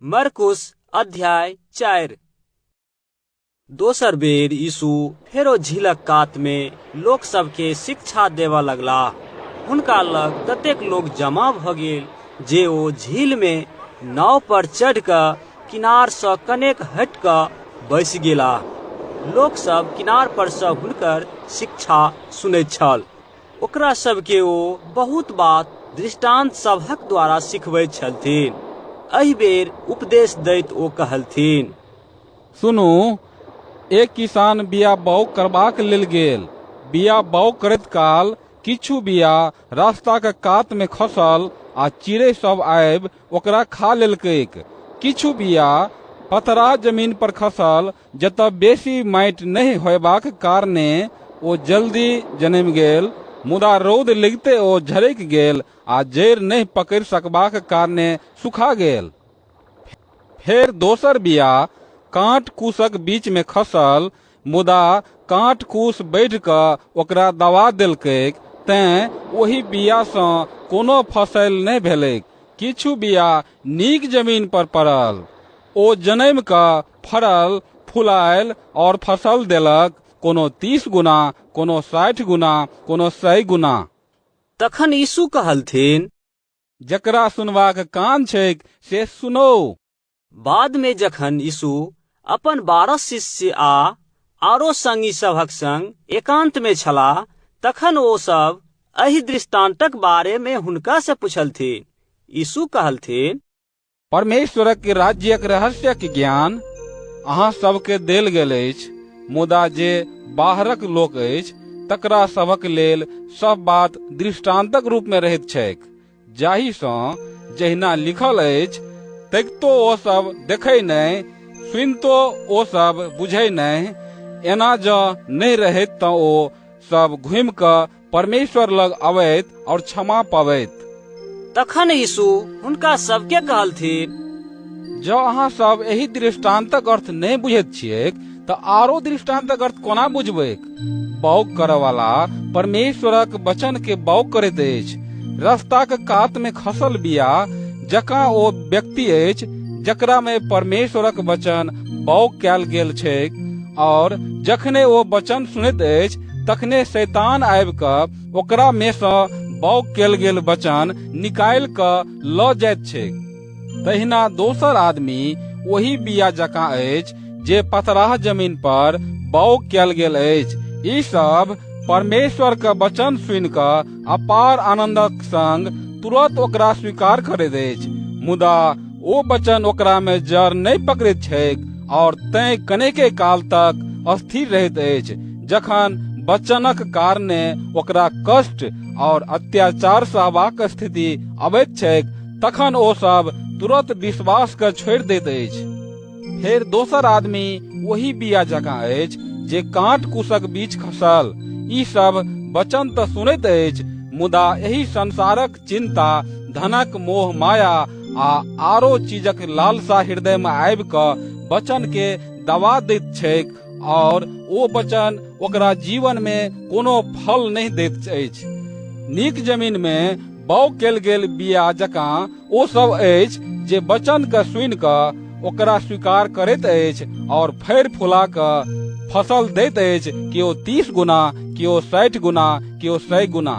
मरकुस अध्याय 4। दोसर बेर यीशु फेरो झीलक कात मे लोक सभ के शिक्षा देबऽ लगलाह। हुनका लग ततेक लोक जमा भऽ गेल जे ओ झील मे नाव पर चढ़ि कऽ किनार सँ कनेक हटि कऽ बैसि गेलाह। लोक सभ किनार पर सँ हुनकर शिक्षा सुनैत छल। ओकरा सभ के ओ बहुत बात दृष्टान्त सभक द्वारा सिखबैत छलथिन। एहि बेर उपदेश दैत ओ कहलथिन, सुनू, एक किसान बिया बाउग करबाक लेल गेल। बिया बाउग करैत काल किछु बिया रास्ताक कात मे खसल आ चिड़ै सभ आबि ओकरा खा लेलकैक। किछु बिया पथराह जमीन पर खसल, जतऽ बेसी माटि नहि होयबाक कारणेँ ओ जल्दी जनमि गेल, मुदा रौद लगिते ओ झरकि गेल आ जड़ि नहि पकड़ि सकबाक कारणेँ सुखा गेल। फेर दोसर बिया काँट-कुशक बीच मे खसल, मुदा काँट-कुश बढ़ि कऽ ओकरा दबा देलकैक, तेँ ओहि बिया सँ कोनो फसिल नहि भेलैक। किछु बिया नीक जमीन पर पड़ल। ओ जनमि कऽ फड़ल, फुलायल और फसल देलक, कोनो 30 गुना, कोनो 60 गुना, कोनो 100 गुना। तखन यीशु कहलथिन, जकरा सुनबाक कान छैक से सुनौ। बाद मे जखन यीशु अपन 12 शिष्य आ आरो संगी सभक संग एकान्त मे छलाह, तखन ओ सभ एहि दृष्टान्तक बारे मे हुनका सँ पुछलथिन। यीशु कहलथिन, परमेश्वरक राज्यक रहस्यक ज्ञान अहाँ सबके देल गेल अछि, मुदा जे बाहरक लोक अछि तकरा सभक लेल सब बात दृष्टान्तक रूप मे रहैत छैक, जाहि सँ जहिना लिखल अछि, तकितो ओ सब देखै नहि, सुनितो ओ सब बुझै नहि। एना जँ नहि रहैत तँ ओ सब घूमि कऽ परमेश्वर लग अबैत और क्षमा पबैत। तखन यीशु हुनका सबके कहलथिन, जँ अहाँ सब एहि दृष्टान्तक अर्थ नहि बुझैत छिऐक तऽ आरो दृष्टान्तक अर्थ कोना बुझबैक? बाउग करऽवला परमेश्वरक वचन के बाउग करैत अछि। रस्ताक कात मे खसल बिया जकाँ ओ व्यक्ति अछि जकरा मे परमेश्वरक वचन बाउग कयल गेल छैक, और जखने ओ वचन सुनैत अछि तखने शैतान आबि कऽ ओकरा मे सँ बाउग कयल गेल वचन निकालि कऽ लऽ जाइत छैक। तहिना दोसर आदमी ओहि बिया जकाँ अछि जे पथराह जमीन पर बाउग कयल गेल अछि। ई सब परमेश्वर के वचन सुनि कऽ अपार आनंदक संग तुरत ओकरा स्वीकार करैत अछि, मुदा ओ वचन ओकरा मे जड़ नहि पकड़ैत छैक और तैं कनेके काल तक अस्थिर रहैत अछि। जखन वचनक कारणे ओकरा कष्ट और अत्याचार सहबाक स्थिति अबैत छैक, तखन ओ सब तुरत विश्वास के छोड़ि दैत अछि। फेर दोसर आदमी ओहि बिया जकाँ अछि जे काँट कुशक बीच खसल। ई सब वचन तऽ सुनैत अछि, मुदा एहि संसारक चिन्ता, धनक मोह माया आ आरो चीजक लालसा हृदय मे आबि कऽ वचन के दबा दैत छैक और ओ वचन ओकरा जीवन मे कोनो फल नहि दैत अछि। नीक जमीन मे बाउग कयल गेल बिया जकाँ ओ सब अछि जे वचन के सुनि कऽ ओकरा स्वीकार करैत अछि और फड़ि फुला कऽ फसल दैत अछि, केओ 30 गुना, केओ 60 गुना, केओ 100 गुना।